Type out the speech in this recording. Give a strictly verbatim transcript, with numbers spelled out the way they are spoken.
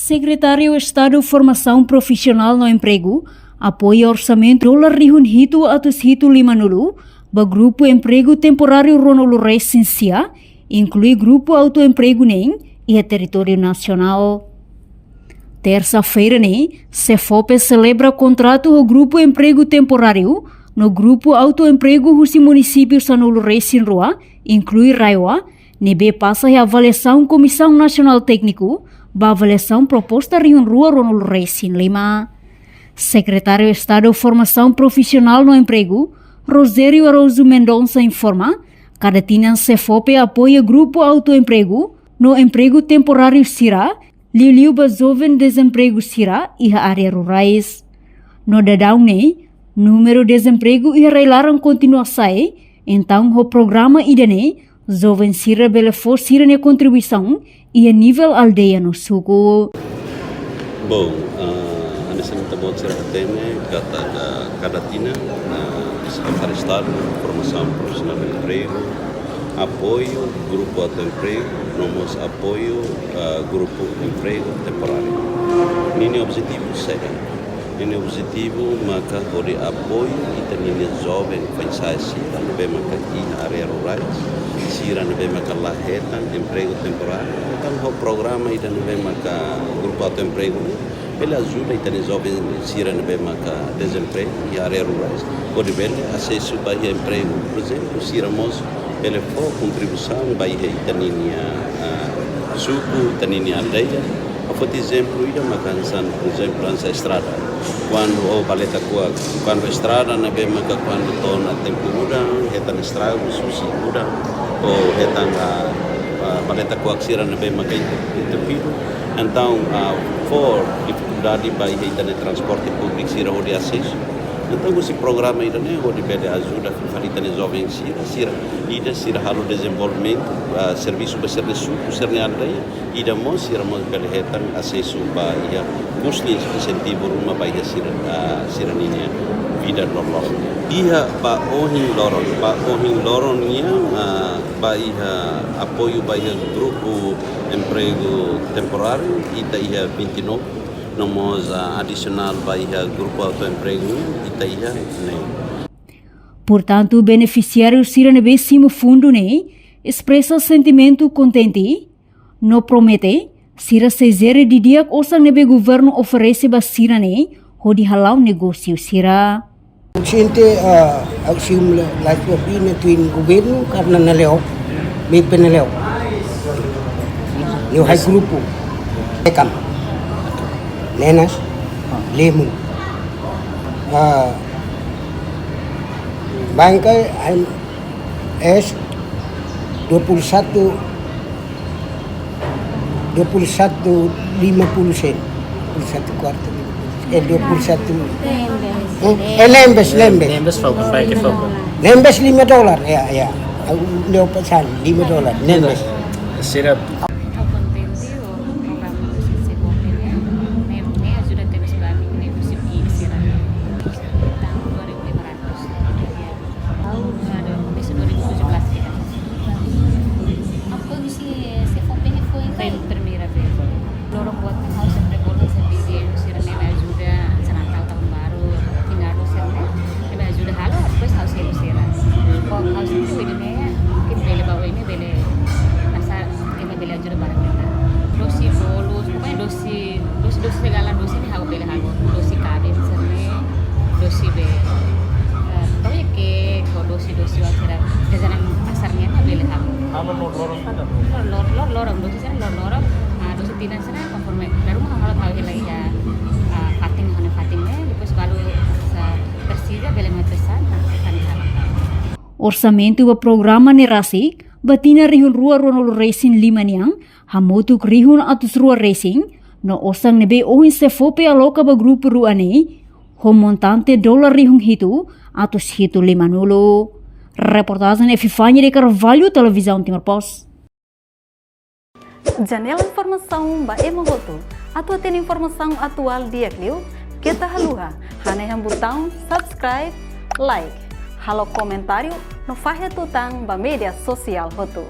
Sekretáriu Estadu Formasaun Profisionál no Empregu apoia orsamentu dolar rihun hitu atus hitu lima nulu ba grupu empregu temporáriu ruanulu resin sia, inklui grupu autoempregu neen iha territóriu nasionál. Tersa-feira ne'e, SEFOPE selebra kontratu ho grupu empregu temporáriu no grupu autoempregu husi munisípiu sanulu resin rua, inklui RAEOA, ne'ebé pasa iha avaliasaun Komisaun Nasionál Tékniku ba avaliasaun proposta rihun rua ruanulu resin lima. Sekretáriu Estadu Formasaun Profisionál no Empregu, Rogério Araújo Mendonça, informa, kada tinan SEFOPE apoia grupu autoempregu no empregu temporáriu sira, liuliu ba joven dezempregu sira iha área rurais. No daudaun ne'e, númeru dezempregu iha rai-laran kontinua sa'e, entaun ho programa ida-ne'e, joven sira bele fó sira-nia kontribuisaun iha nivel aldeia no suku. Bom, ah, hanesan ita-boot sira hatene, kada, kada tinan, ah, Sekretáriu Estadu Formasaun Profisionál no Empregu apoia grupu autoempregu, no mós apoia, ah, grupu empregu temporáriu. Ninia objetivu saida? Ninia objetivu maka hodi apoia ita-nia joven foin-sa'e sira ne'ebé maka iha área rurais, sira ne'ebé maka la hetan empregu temporáriu. Entaun ho programa ida ne'ebé maka grupu autoempregu ne'e bele ajuda ita-nia joven sira ne'ebé maka dezempregu iha área rurais hodi bele asesu ba iha empregu. Por ezemplu, sira mós bele fó kontribuisaun ba iha ita-nia, ah, suku, ita-nia aldeia. Ha'u foti ezemplu ida maka hanesan, por ezemplu, hanesan estrada. Kuandu, ou ba Leta Kuak, kuandu estrada ne'ebé maka kuandu to'o ona tempu udan, hetan estragu, husi udan, ou hetan, ah, ah, ba Leta Kuak sira ne'ebé maka entupidu. Entaun, ah, fó difikuldade ba iha ita-nia transporte públiku sira hodi asesu. Entaun, husi programa ida-ne'e hodi bele ajuda fali ita-nia joven sira, sira, ida sira halo dezenvolvimentu, ah, servisu ba sira-nia suku, sira-nia aldeia, ida mós sira mós bele hetan asesu ba iha kustu insentivu ruma ba iha sira, ah, sira-nia vida loroloron. Iha ba ohin loron, ba ohin loron nian, ah, ba iha apoiu ba iha grupu empregu temporáriu, ita iha vinte e nove, no mós, ah, adisionál ba iha grupu autoempregu, ita iha neen. Portantu, benefisiáriu sira ne'ebé simu fundu ne'e espresa sentimentu kontente, no promete sira sei jere didi'ak osan ne'ebé governu oferese ba sira ne'e hodi hala'o negósiu sira. Sente, ah, auxíliu la, la suapina tuin governu karena nale'o, B P nale'o. Neu hai grupu. Ekam. Nenas, Lemu. Ah, banka, em, es dua puluh satu, dua puluh satu lima puluh sen. Dua puluh satu kuartu lima puluh sen. Eh, dua puluh satu. Lembes. Eh, eh, lembes, lembes. Lembes fogo, pai ke fogo. Lembes lima dolar, ya, ya. Au, leo pesan, lima dolar, lembes. Sira. Ha'u kontente ho programa husi SEFOPE ne'e, ne'e, ne'e ajuda tebes ba ami, ne'e husi bi sira. Tang dua ribu lima ratus. Ha'u ada komesa dua ribu tujuh belas ya. Ha'u husi SEFOPE ne'e foin, foin primeira vez. Loron buat ne'e ha'u sempre bolu, sempre pidi sira ne'e mai ajuda, hanesan Natal, Tahun Baru, finado sira ne'e, ne'e mai ajuda halo, depois ha'u selu sira. Kok ha'u sempre pidi ne'e, mungkin bele ba oin ne'e bele, hanesan ema bele ajuda barak liután. Dosi bolu, pokoknya dosi, dosi, dosi segala dosi ne'e ha'u bele halo. Dosi kaben sira ne'e, dosi be, eh, pokoknya kek, ho dosi, dosi wa sira, jajanan pasar ne'e ha'u bele halo. Halo lor-, loron kada? Lor-, lor-, lor-, loron, dosi sira lor-, loron, ah, dosi tinan sira konforme. Baru mah halo ha'u hela iha, ah, fatin, hane fatin ne'e, depois baru sa presiza bele mai pesan, nah, kami halo. Orsamentu ba programa ne'e rasik, ba tinan rihun rua ruanulu resin lima nian, hamutuk rihun atus rua resin, no osan ne'ebé ohin SEFOPE aloka ba grupu rua ne'e, ho montante dolar rihun hitu atus hitu lima nulu. Reportajen Epifania de Carvalho, Televizaun Timor Post. Janela informasaun ba ema hotu. Atu hatene informasaun atuál di'ak liu, keta haluha hanehan butaun subscribe, like, halo komentáriu, no fahe tutan ba média sosiál hotu.